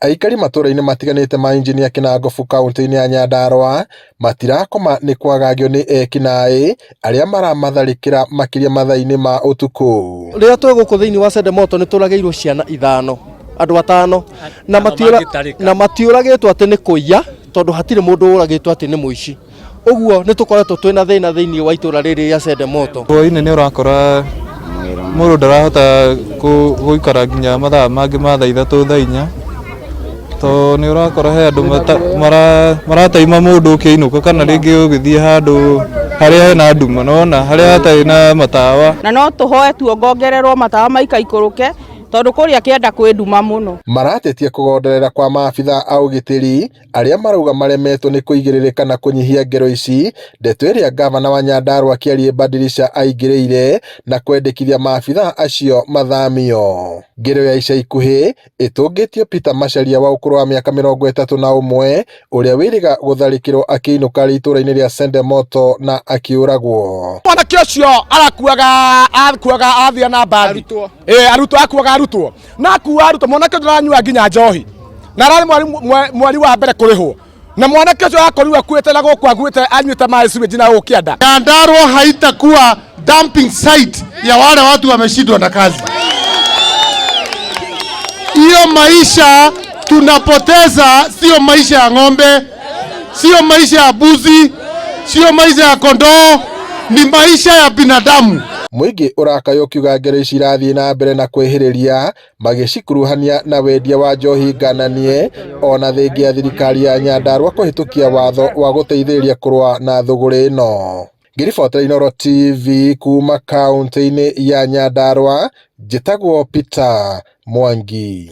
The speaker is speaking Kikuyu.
Aikari matũũra-inĩ matiganĩte ma Injinia Kĩnangobu kauntĩ-inĩ ya Nyandarũa matirakoma nĩ kwagagio nĩ ekinaĩ arĩa maramatharĩkĩra makĩria mathaa-inĩ ma ũtukũ. Rĩrĩa twĩ gũkũ thĩinĩ wa Sendemoto nĩ tũragĩirwo ciana ithano, andũ atano, na matiũragĩtwo atĩ nĩ kũiya tondũ hatirĩ mũndũ ũragĩtwo atĩ nĩ mũici. Ũguo nĩ tũkoretwo twĩna thĩna thĩinĩ wa itũra rĩrĩ rĩa Sendemoto. Hwaĩ-inĩ nĩ ũrakora mũndũ ndarahota gũikara nginya mathaa mangĩ ma thaa 3 thaa 4, tondũ nĩ ũrakora he andũ marataima mũndũ ũkĩinũka kana rĩngĩ ũgĩthiĩ handũ harĩa hena nduma, nĩwona harĩa hatarĩ na matawa. Na no tũhoe tuongongererwo matawa maikaikũrũke tondũ kũrĩa kĩanda kwĩ nduma mũno. Maratetia kũgonderera kwa maabithaa a ũgitĩri arĩa marauga maremetwo nĩ kũigĩrĩrĩka na kũnyihia ngero ici, ndeto ĩrĩa ngavana wa Nyandarua Kĩariĩ Badilisha aingĩrĩire na kwendekithia maabithaa acio mathamio. Ngero ya ica ikuhĩ ĩtũngĩtio Peter Macharia wa ũkũrũ wa mĩaka 31 ũrĩa wĩrĩga gũtharĩkĩrwo akĩinũka arĩ itũũra-inĩ rĩa Sendemoto na akĩũragwo. Mwanake ũcio arakuaga akuaga athiĩ na mbathi ĩ arutwo akuaga arutwo na akua arutwo mwanake ũcio ndaranyua nginya njohi na ararĩ mweri wa mbere kũrĩhwo na mwanake ũcio akorirwo akuĩte na gũkũ akuĩte anyuĩte maĩ sewage na gũkũ kĩanda. Nyandarua haitakuwa dumping site ya wale watu wameshindwa na kazi. Hiyo maisha tunapoteza sio maisha ya ng'ombe, sio maisha ya mbuzi, sio maisha ya kondoo, ni maisha ya binadamu. Mũingĩ ũrakaya ũkiuga ngero ici irathiĩ na mbere na kwĩhĩrĩria magĩcikuruhania na wendia wa njohi ngananie ona thengia ya thirikari ya Nyandarua kũhĩtũkia watho wa gũteithĩrĩria kũrũa na thũgũrĩ ĩno. Ngĩribotera Inooro TV kuma kaũntĩ-inĩ ya Nyandarua, njĩtagwo Peter Mwangi.